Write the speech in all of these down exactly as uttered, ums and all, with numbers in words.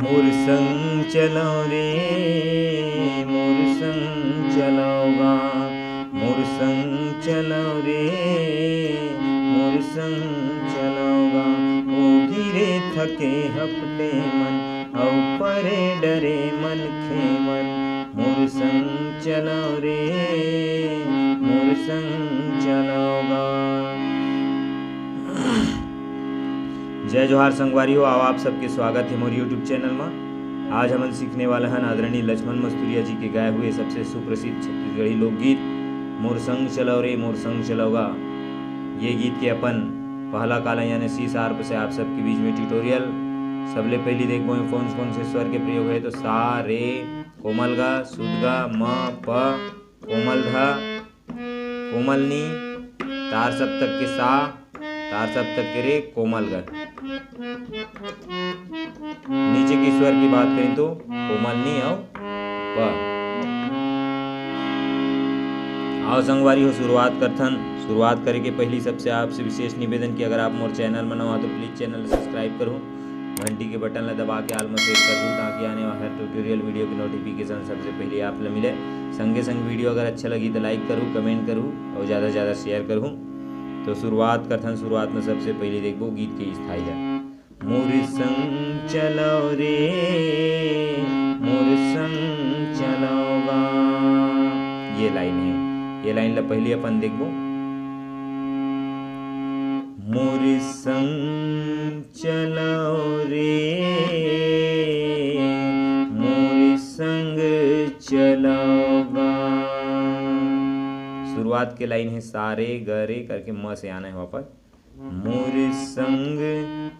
मोर संग चलव रे, मोर संग चलव गा, मोर संग चलव रे, मोर संग चलव गा। ओ गिरे थके हपटे मन, अउ परे डरे मनखे मन, मोर संग चलव रे, मोर संग चलव गा। जय जोहार संगवारी हो, आओ आप सबके स्वागत है मोर YouTube चैनल में। आज हमन सीखने वाला हन आदरणीय लक्ष्मण मस्तुरिया जी के गाए हुए सबसे सुप्रसिद्ध छत्तीसगढ़ी लोकगीत मोर संग चलव रे, मोर संग चलव गा। ये गीत के अपन पहला काला यानी सी शार्प से आप सबके बीच में ट्यूटोरियल। सबले पहली देखबो एमे कौन कौन से स्वर के प्रयोग है, तो सा, रे, कोमल गा, सुध गा, म, प, कोमल ध, कोमल नी, तार सप्तक के सा, तार सप्तक के रे, कोमल ग। नीचे के स्वर की बात करें तो कोमल नी अउ प। आओ संगवारी हो, शुरुआत करथन। शुरुआत करे के पहली सबसे आपसे विशेष निवेदन कि अगर आप मोर चैनल में नवा हो तो प्लीज चैनल सब्सक्राइब करूँ, घंटी के बटन ला दबा के all में सेट कर दूँ, ताकि आने वाला हर ट्यूटोरियल वीडियो के नोटिफिकेशन सबसे पहले आप ला मिले। संगे संग वीडियो अगर अच्छा लगी तो लाइक करूँ, कमेंट करूँ और ज़्यादा से ज़्यादा शेयर करूँ। तो शुरुआत करथन। शुरुआत में सबसे पहले देखबो गीत के स्थाई ला। मोर संग चलव रे, मोर संग चलव गा। ये लाइन है, ये लाइन ला पहले अपन देखबो। मोर संग चलव रे, मोर संग चलव गा। शुरुआत के लाइन है सा रे ग रे करके म से आना है वापस। मोर संग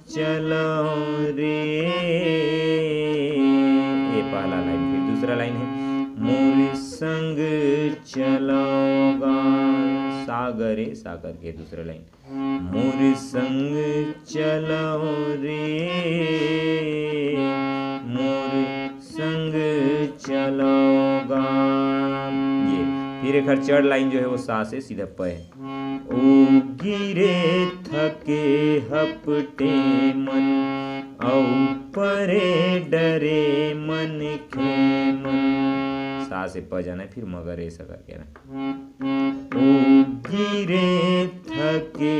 चलव रे, ये पहला लाइन। फिर दूसरा लाइन है मोर संग चलव गा, सा ग रे सा करके दूसरा लाइन। मोर संग चलव रे, मोर संग चलव गा। ये फिर एक हर चढ़ लाइन जो है वो सा से सीधा प है। ओ गिरे थके हपटे मन, अउ परे डरे मनखे मन। सा से प जाना है, फिर म ग रे सा करके ना। ओ गिरे थके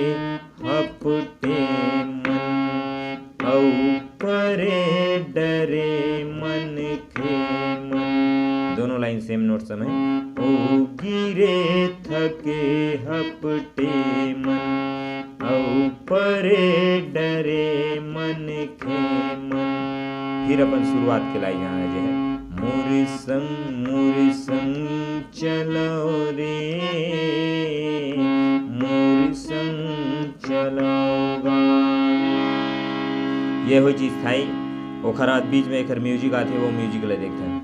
हपटे मन, अउ परे डरे मनखे मन। दोनों लाइन सेम नोट समय। ओ गिरे थके हपटे मन, अउ परे डरे मनखे मन। फिर अपन शुरुआत के लाइन जाना जे है, मोर संग, मोर संग चलव रे, मोर संग चलव गा। ये हो चीज थाई। ओखर बाद बीच में एखर म्यूजिक आथे, वो म्यूजिक ला देखथन।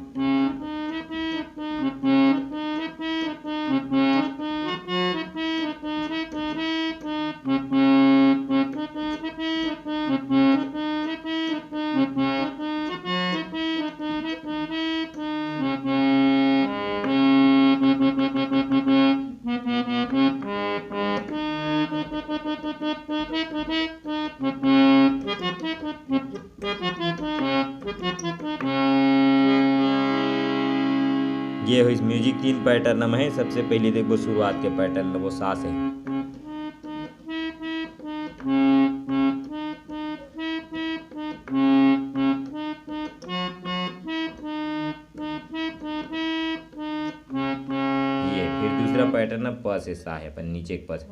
ये होइस म्यूजिक तीन पैटर्न में है। सबसे पहले देखबो शुरुआत के पैटर्न, वो सा से। ये फिर दूसरा पैटर्न है, प से सा है, अपन नीचे के प से।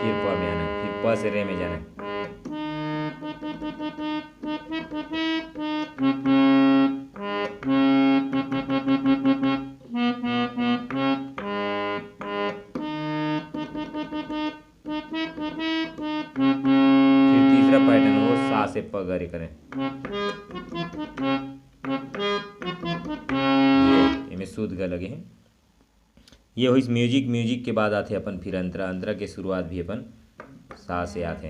फिर प में आना, फिर प से रे में जाना। फिर तीसरा पैटर्न वो सा से प ग रे करें। ये, एमे सुध ग लगे है। ये होइस म्यूजिक। म्यूजिक के बाद आथे अपन फिर अंतरा। अंतरा के शुरुआत भी अपन सा से आथे।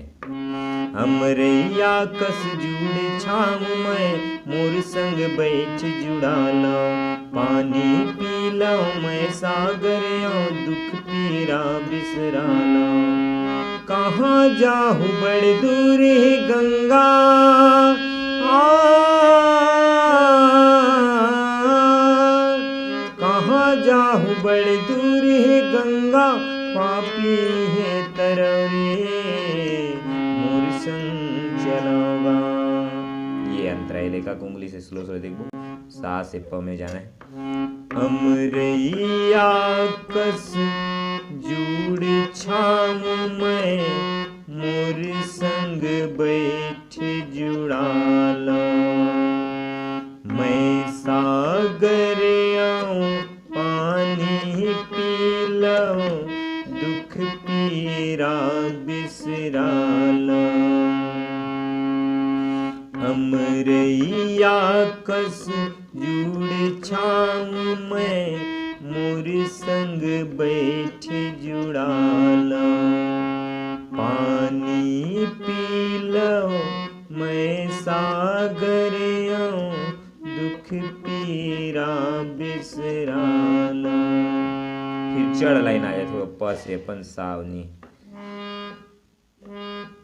अमरैया कस जुड़ छाँव मैं, मोर संग बैठ जुड़ा लव। पानी पी लव मैं सागर अउ, दुख पीरा बिसरा लव। कहाँ जाहू बड़ दूर हे गंगा, आ, कहाँ जाहू बड़ दूर हे गंगा, पापी हे तरव रे, मोर संग चलव गा। ये अंतरा हे, एला कुंगली से slow slow देखबो, सा से प में जाना हे। अमरैया कस जुड़ छाँव मैं, मोर संग बैठ जुड़ाला। मैं सागर आऊं, पानी पी लऊं, दुख पीरा बिसराला। अमरैया कस जुड़ छाँव मैं, मोर संग बैठ जुड़ाला। पानी पी लऊं, मैं सागर आऊं, दुख पीरा बिसराला। फिर चढ़ लाइन आ जाथे वो प से अपन सावनी।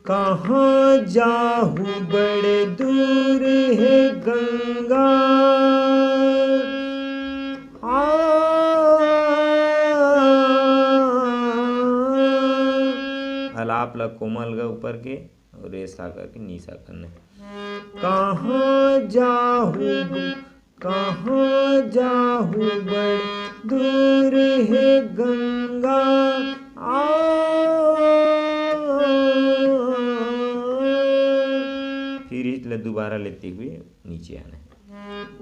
कहाँ जाहू बड़ दूर हे गंगा, आ, अलाप ला कोमल ग ऊपर के और रे सा करके नी सा करने। कहाँ जाहू, कहाँ जाहू बड़ दूर हे गंगा, आ। फिर इस ला दोबारा लेते हुए नीचे आना है।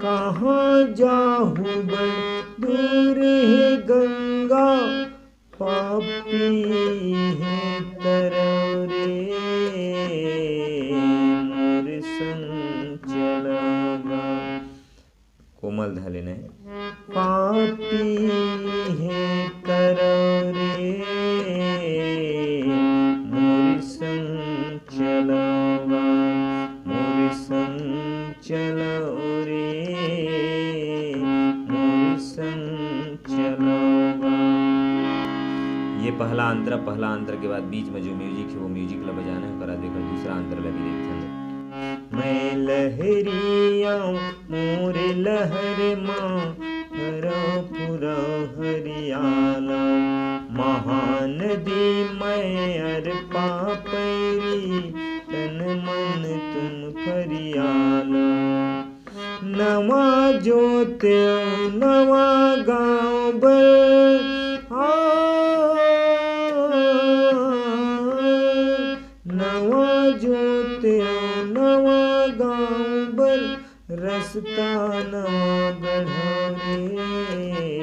कहाँ जाहू बड़ दूर हे गंगा, पापी हे तरव रे, मोर संग चलव गा। कोमल ध लेना हे। पापी हे तरव रे, मोर संग चलव गा, मोर संग चलव रे, मोर संग चलव गा। ये पहला अंतरा, पहला अंतरा के बाद बीच में जो music हे, वो music ला बजाना हे, ओकर बाद एकर दूसरा अंतरा ला भी देखथन। मैं लहरी आऊं मोर लहर मा, हरा पुरा हरियाला। महानदी मैं अरपा पैरी, तन मन तुम फरियाला। नवा जोत अउ नवा गाँव बर, आ, नवा जोत अउ नवा गाँव बर, रस्ता नवा गढ़व रे।